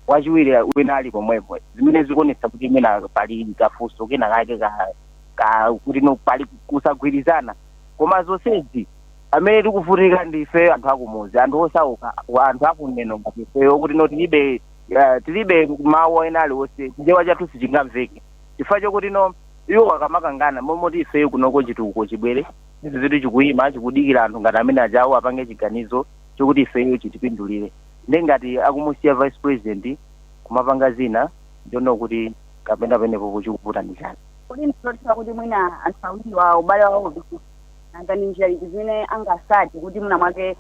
wachiwiri wina ali pomwepo, zimene zikuonetsa kuti mwina pali kafunso kena kake ka kuti no pali kusagwirizana. Koma zonsezi amene tikuvutika ndife anthu akumuzi, anthu osauka, anthu akuneno ngati ifeyo, kuti no tilibe mawu ena aliwonse, chichewa chathu sichingamveke, chifukwa chokuti no iwo akamakangana momoti ifeyo kunoko chitukuko chibwere, izi zitu chikuyima chikudikira anthu ngati amene ajawo apange chiganizo chokuti ifeyo chitipindulire. Ndi ngati akumusiya vice president kumapanga zina, ndiono kuti kapena penepo chikuvuta ndi chani? Kodi ndizotheka kuti mwina anthu awiriwa ubale wawo upi? Nanga ndi njira iti zimene angasati kuti mwina mwake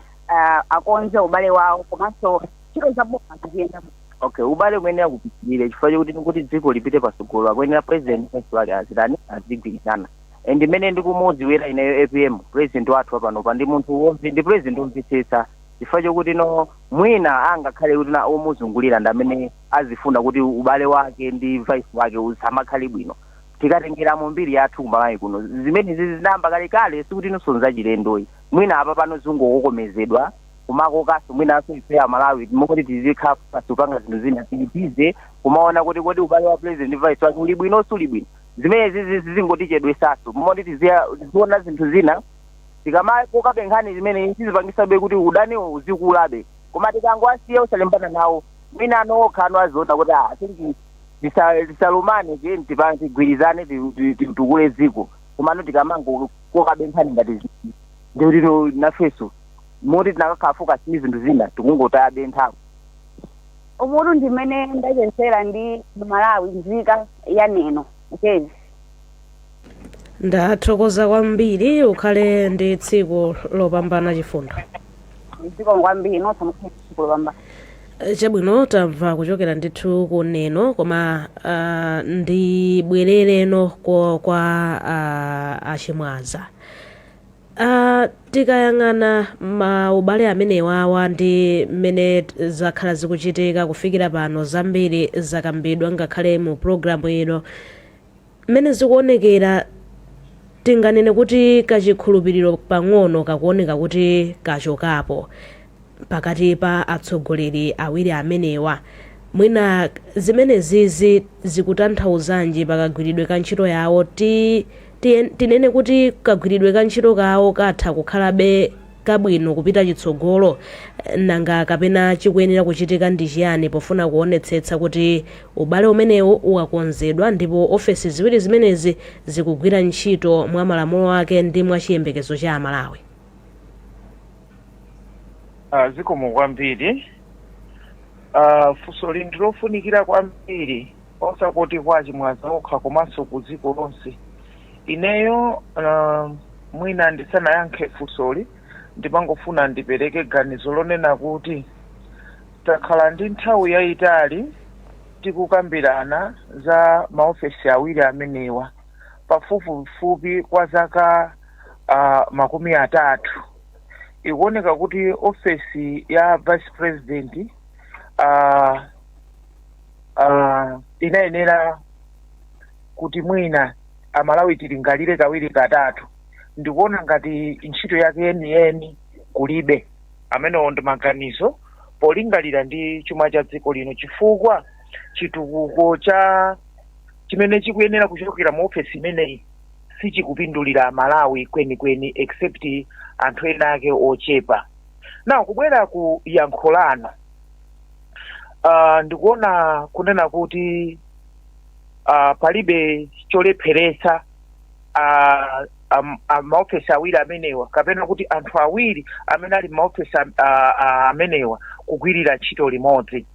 akonze ubale wawo komanso ntchito za boma ziziyenda bwino? Okay, ubale umene akupitirire, chifukwa chokuti kuti dziko lipite patsogolo akuyenera president vice wake azitani? Azigwirizana. And imene ndikumudziwira ineyo APM, president wathu panopa, ndi munthu ndi president womvetsetsa, chifukwa chokuti no mwina angakhale kuti na omuzungulira ndi amene azifuna kuti ubale wake ndi vice wake usamakhale bwino. Tikatengera mbiri yathu kumalawi kuno, zimene zizi zinayamba kalekale, sikuti inonso nzachilendoyi. Mwina apa pano zingokokomezedwa. Kumakokanso mwinanso ife Amalawi mukuti tizikhala kupanga zinthu zina, tilipize kumaona kuti kodi ubale wa president ndi vice wake uli bwino, suli bwino. Zimene zizi zizingotichedwesaso moti tiziona zinthu zina. Tikamakokabe nkhani zimene tizipangisabe kuti udaniwo uzikulabe, koma tikangowasiya usalimbana nawo, mwina ano okha ano aziona kuti, ah, think tisalumane, tigwirizane, tikule dziko. Komano tikamangokokabe nkhani ngati ndikuti nafeso moti tinakakhala focus ndi zinthu zina, tikungotayabe nthawi. Umutu ndimene ndachezera ndi Malawi, nzika ya Neno Jezi. Ndathokoza kwambiri, ukhale ndi tsiku lopambana, Chifundo. Dziko kwambiri, nonse mukhale tsiku lopambana. Chabwino, tamva kuchokera ndithu kuneno, koma ndibwerereno kwa achimwaza. Tikayang'ana maubale amenewawa ndi mmene zakhala zikuchitika kufikira pano, zambiri zakambidwa ngakhale mu programu ino. Mmene zikuonekera, tinganene kuti kachikhulupiriro pang'ono kakuoneka kuti kachokapo pakati pa atsogoleri awiri amenewa. Mwina zimenezizi zikutanthauzanji pakagwiridwe ka ntchito yawo? Tinene kuti kagwiridwe ka ntchito kawo katha kukhalabe kabwino kupita chitsogolo? Nanga kapena chikuyenera kuchitika ndi chiyani pofuna kuonetsetsa kuti ubale umenewu ukakonzedwa ndipo ofesi ziwiri zimenezi zikugwira ntchito mwa malamulo ake ndi mwa chiyembekezo cha Amalawi? Zikomo kwambiri. Funso li ndilofunikira kwambiri, osati kwa Chimwaza okha komanso ku dziko lonse. Ineyo mwina ndisanayankhe funsoli, ndimangofuna ndipereke ganizo lonena kuti takhala ndi nthawi yayitali tikukambirana za maofesi awiri amenewa, pafupifupi kwa zaka 30. Ikuoneka kuti ofesi ya vice president inayenera kuti mwina Amalawi tilingalire kawiri katatu. Ndikuona ngati ntchito yake yeniyeni kulibe. Amenewo ndi maganizo polingalira ndi chuma cha dziko lino, chifukwa chitukuko cha chimene chikuyenera kuchokera mu ofesi imeneyi sichikupindulira Amalawi kwenikweni, except anthu ena ake ochepa. Now, kubwera ku yankho lanu, ndikuona kunena kuti palibe cholepheretsa maofesi awiri amenewa, kapena kuti anthu awiri amene ali maofesi amenewa kugwirira ntchito limodzi.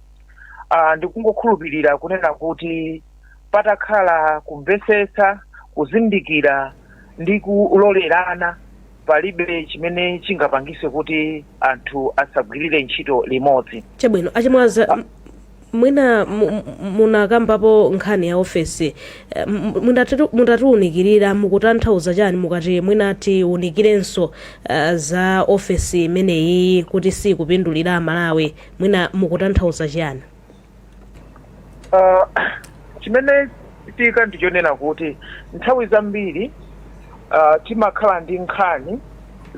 Ndikungokhulupirira kunena kuti patakhala kumvetsetsa, kuzindikira ndi kulolerana, palibe chimene chingapangise kuti anthu asagwirire ntchito limodzi. Chabwino, Achimwaza, mwina munakambapo nkhani ya ofesi. Mutatiunikirira, mukutanthauza chani mukati mwina tiunikirenso za ofesi imeneyi kuti sikupindulira Amalawi? Mwina mukutanthauza chiyani? Chimene chitika ndichonena kuti nthawi zambiri timakhala ndi nkhani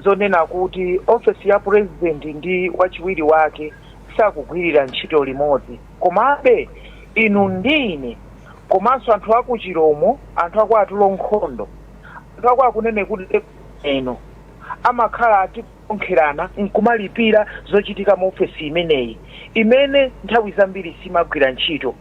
zonena kuti ofesi ya president ndi wachiwiri wake sakugwirira ntchito limodzi, komabe inu ndi ine komanso anthu aku Chiromo, anthu aku Atulo Nkhondo, anthu aku akunene kuti eno amakhala atikonkherana nkumalipira zochitika mu ofesi imeneyi, imene nthawi zambiri simagwira ntchito.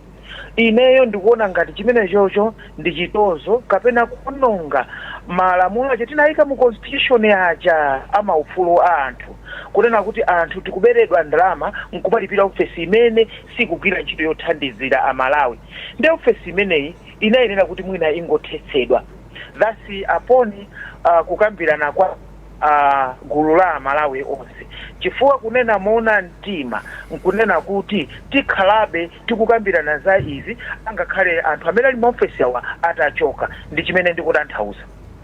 Ineyo ndikuona ngati chimene chocho ndi chitonzo kapena kuononga malamulo aja tinayika mu constitution aja amaufulu a anthu, kunena kuti anthu tikuberedwa ndalama nkumalipira ofesi imene sikugwira ntchito yothandizira Amalawi. Ndi ofesi imeneyi inayenera kuti mwina ingothetsedwa. That's upon kukambirana kwa gulu la Amalawi onse, chifukwa kunena moona mtima nkunena kuti tikhalabe tikukambirana za izi angakhale anthu amene ali maofesi awa atachoka. Ndi chimene ndikutanthauza.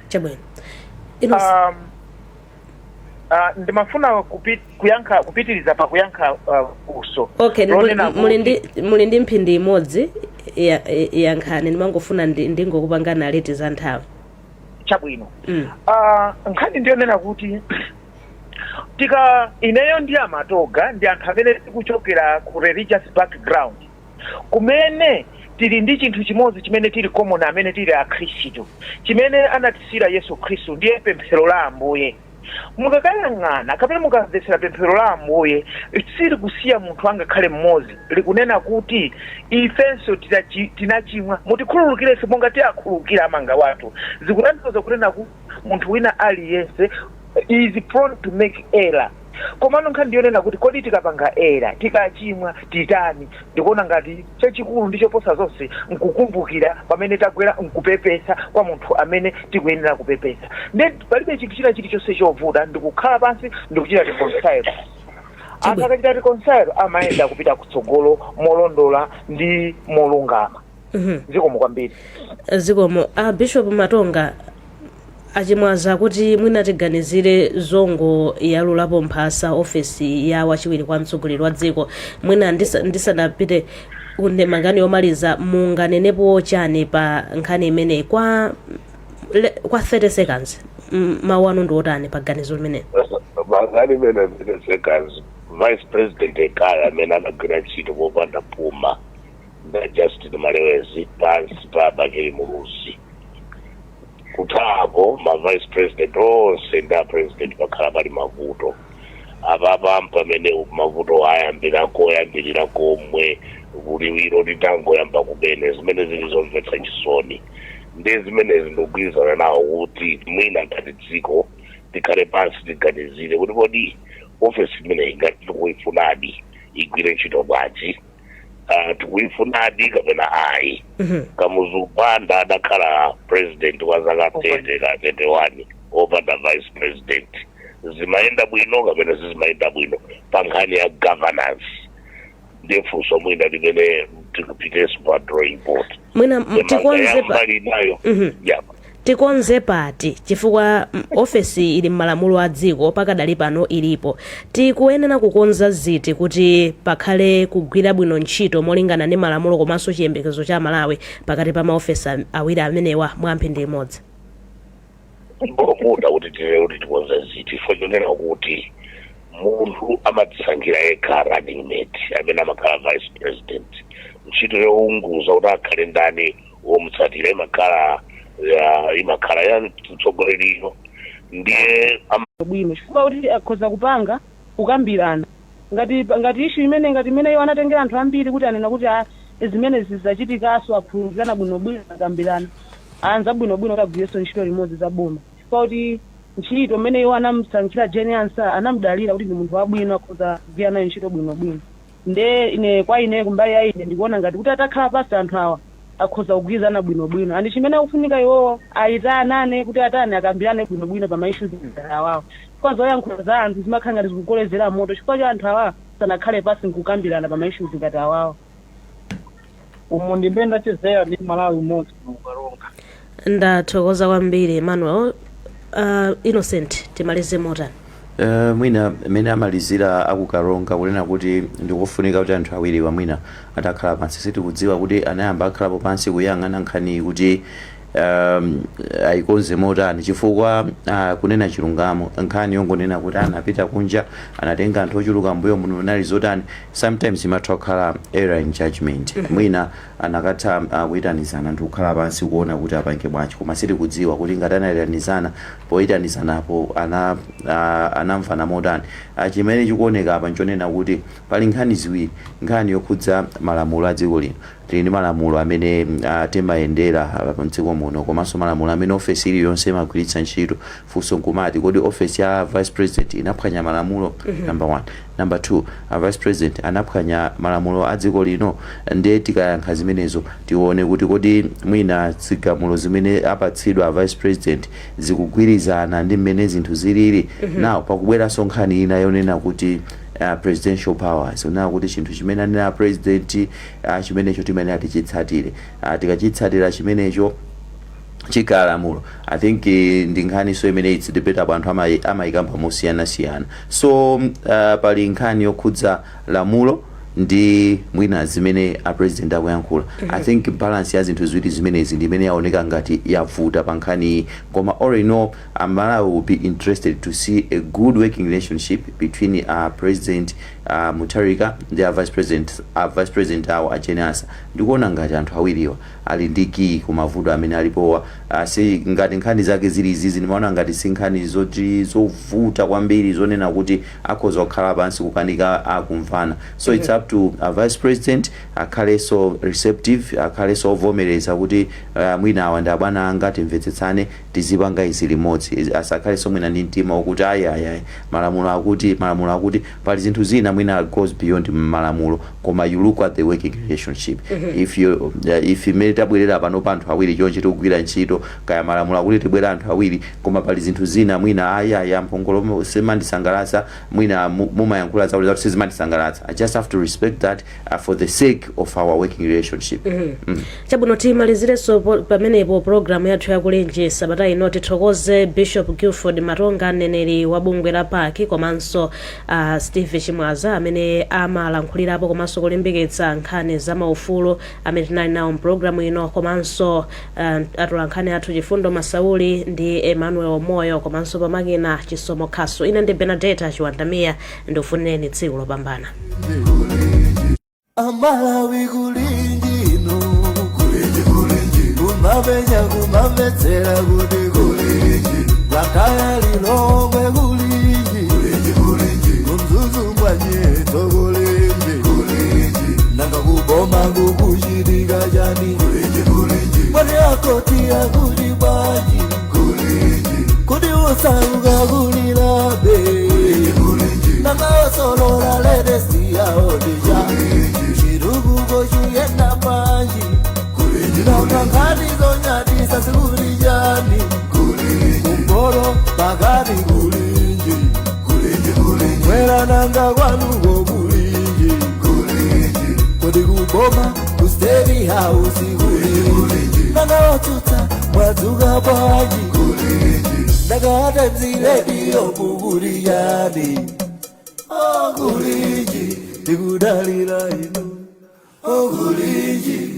Chabwino. Ndimafuna kuyankha, kupitiriza pa kuyankha funso Okay. lonena Muli ndi mphindi imodzi yankhani. Ndimangofuna ndingokupangani alert za nthawi. Chabwino. Nkhani ndiyonena kuti Tika ineyo ndi amatoga ndi anthu amene tikuchokera ku religious background, kumene tili ndi chinthu chimodzi chimene tili common, amene tili akhristu, chimene anatisiyira Yesu Khristu, ndiye pemphero la Ambuye. Mukakayang'ana kapena mukamvetsera pemphero la Ambuye, sili kusiya munthu angakhale mmodzi. Likunena kuti ifenso tinachimwa, mutikhululukirenso monga tiyakhululukira amanga wathu. Zikutanthauza kunena kuti munthu wina aliyense is prone to make error. Komano nkhani ndiyonena kuti kodi tikapanga error, tikachimwa, titani? Ndikuona ngati chachikulu ndi choposa zonse nkukumbukira pamene tagwera, nkupepesa kwa munthu amene tikuyenera kupepesa. Nde palibe chinthu china chilichonse chovuta, ndikukhala pansi ndikuchita reconcile. Anthu akachita reconcile amayenda kupita kutsogolo molondola ndi molungama. Zikomo kwambiri. Zikomo. A Bishop Matonga, achimwaza kuti mwina tiganizire zongoyalulapo mphasa ofesi ya wachiwiri kwa mtsogoleri wa dziko. Mwina ndisanapite kundemangani yomaliza, munganenepo chani pa nkhani imeneyi kwa 30 seconds? Mawu anu ndi otani pa ganizo limeneli? Nkhani imene 30 seconds, vice president ekaya amene anagwira ntchito popanda puma nda Justin Malewezi pansi pa Bakili Muluzi. Kuthapo ma vice president onse ndi a president pakhala pali mavuto. Apapa pamene mavuto ayambira koyambirira komwe kuliwiro litangoyamba kumene, zimene zili zomvetsa chisoni. Ndi zimenezi ndikugwirizana nawo kuti mwina ngati dziko tikhale pansi, tiganizire kuti kodi ofesi imeneyi ngati tikuifunadi igwire ntchito bwanji, tikuifunadi kapena ayi? Kamuzu Banda adakhala president wa zaka 30 ka 31 opanda vice president. Zimayenda bwino kapena sizimayenda bwino pa nkhani ya governance? Ndiye funso mwina limene tikupitenso pa drawing board. Mwina tikonze pa mbali nayo. Ya. Tikonze pati? Chifukwa ofesi ili m'malamulo a dziko, pakadali pano ilipo. Tikuyenera kukonza ziti kuti pakhale kugwira bwino ntchito molingana ndi malamulo komanso chiyembekezo cha Malawi pakati pa maofesi awiri amenewa, mwa mphindi imodzi? Mbovuta kuti tire kuti tikonze ziti, chifukwa chonena kuti munthu amadzisankhira yekha running mate amene amakhala vice president. Ntchito younguza kuti akhale ndani womutsatira imakhala ya mtsogoleriyo. Ndiye Bwino, chifukwa kuti akhoza kupanga kukambirana ngati issue imene ngati imene iwo anatengera anthu ambiri kuti anena kuti ah, zimene zizachitikaso, akhululukirana bwinobwino, akambirana anza bwinobwino kuti agwirenso ntchito limodzi za boma, chifukwa kuti ntchito imene iwo anamusankhira Jane Ansah, anamudalira kuti ndi munthu wabwino, akhoza kugwira nayo ntchito bwinobwino. Nde ine kwa ine, kumbali ya ine, ndikuona ngati kuti atakhala pasi anthu awa akhoza kugwirizana bwinobwino. And chimene akufunika iwowo ayitanane kuti atani, akambirane bwinobwino pa ma issues awawo, chifukwa zoyankhula za anthu zimakhala ngati zikukolezera moto, chifukwa cha anthu awa sanakhale pasi nkukambirana pa ma issues ngati awawo. Umu ndimene ndachezera ndi Malawi mmodzi kuno kuKaronga. Ndathokoza kwambiri, Emmanuel. Innocent, timalize motani? Mwina mmene amalizira akuKaronga kunena kuti ndikufunika kuti anthu awiriwa mwina atakhala pansi. Sitikudziwa kuti anayamba akhalapo pansi kuyang'ana nkhani kuti ayikonze motani, chifukwa kunena chilungamo, nkhani yongonena kuti anapita kunja, anatenga anthu ochuluka mbuyo muno, nali zotani, sometimes imatha kukhala error in judgment. Mwina anakatha kuyitanizana ndi kukhala pansi kuona kuti apange bwanji, koma sitikudziwa kuti ngati anayitanizana, poyitanizanapo anamvana motani. Chimene chikuoneka apa nchonena kuti pali nkhani ziwiri. Nkhani yokhudza malamulo a dziko lino, tili ndi malamulo amene timayendera mdziko muno, komanso malamulo amene ofesi iliyonse imagwiritsa ntchito. Funso nkumati, kodi ofesi ya vice president inaphwanya malamulo? Number one. Number two, a vice president anaphwanya malamulo a dziko lino? Ndiye tikayankha zimenezo, tione kuti kodi mwina zigamulo zimene apatsidwa a vice president zikugwirizana ndi mmene zinthu zilili. Now pakubweranso nkhani ina yonena kuti presidential powers, onena kuti chinthu chimene anena president, chimenecho timayenera tichitsatire. Tikachitsatira chimenecho chikhala lamulo. I think ndi nkhaniso imene it's debatable, anthu amayikamba mosiyanasiyana. So pali nkhani yokhudza lamulo Ndi mwina zimene a president akuyankhula, I think balance ya zinthu ziwiri zimenezi ndi imene yaoneka ngati yavuta pa nkhaniyi. Koma all in all, Amalawi will be interested to see a good working relationship between President Mutharika ndi a vice president awo a Jane Ansah. Ndikuona ngati anthu awiriwa ali ndi key kumavuto amene alipowa. Si ngati nkhani zake zili izizi, ndimaona ngati si nkhani zoti zovuta kwambiri zonena kuti akhoza kukhala pansi kukanika akumvana. So it's up to a vice president akhalenso receptive, akhalenso ovomereza kuti mwina awa ndi abwana anga, timvetsetsane, tizipanga izi limodzi. Asakhalenso mwina ndi mtima wokuti ayi, ayi, ayi, malamulo akuti, malamulo akuti. Pali zinthu zina mwina goes beyond malamulo, koma you look at the working relationship. If imene tabwerera pano pa anthu awiri chonchi tikugwira ntchito, kaya malamulo akuti tibwera anthu awiri, koma pali zinthu zina mwina ayi, ayi, amphongolo simandisangalatsa, mwina mumayankhula zakuti zakuti sizimandisangalatsa, I just have to respect that for the sake of our working relationship. Chabwino, timalizirenso pamenepo programu yathu yakulinji sabata ino. Tithokoze Bishop Guilford Matonga, mneneri wa bungwe la PAC, komanso Steve Chimwaza amene amalankhulirapo komanso kulimbikitsa nkhani za maufulu, amene tinali nawo mpulogalamu ino, komanso atolankhani athu Chifundo Masauli ndi Emmanuel Moyo, komanso pamakina Chisomo Khaso. Ine ndi Benadeta Chiwandamiya, ndikufunireni tsiku lopambana. Amalawi, kulinji ino, kulinji, kulinji, kumapenya kumamvetsera kuti kulinji, Blantyre, Lilongwe, kulinji, kulinji, kulinji, kuMzuzu mwanyeto, kulinji, kulinji, nanga kuboma kukuchitika chani? Kulinji, kulinji, mwati akoti akuti bwanji? Kulinji, kuti usauka kulilabe? Kulinji, nanga osolola latest yaodija, chitukuko chiyenda bwanji? Nanga nkhani zonyadisa zikuli chani? Kumpoto, pakati, kulinji, mwera, nanga kwanuko kulinji? Kodi kuboma ku State House kulinji? Nanga otsutsa mwadzuka bwanji? Nanga Times Radio mukuli chani? Oh, kulinji, tikudalira inu. Oh, kulinji.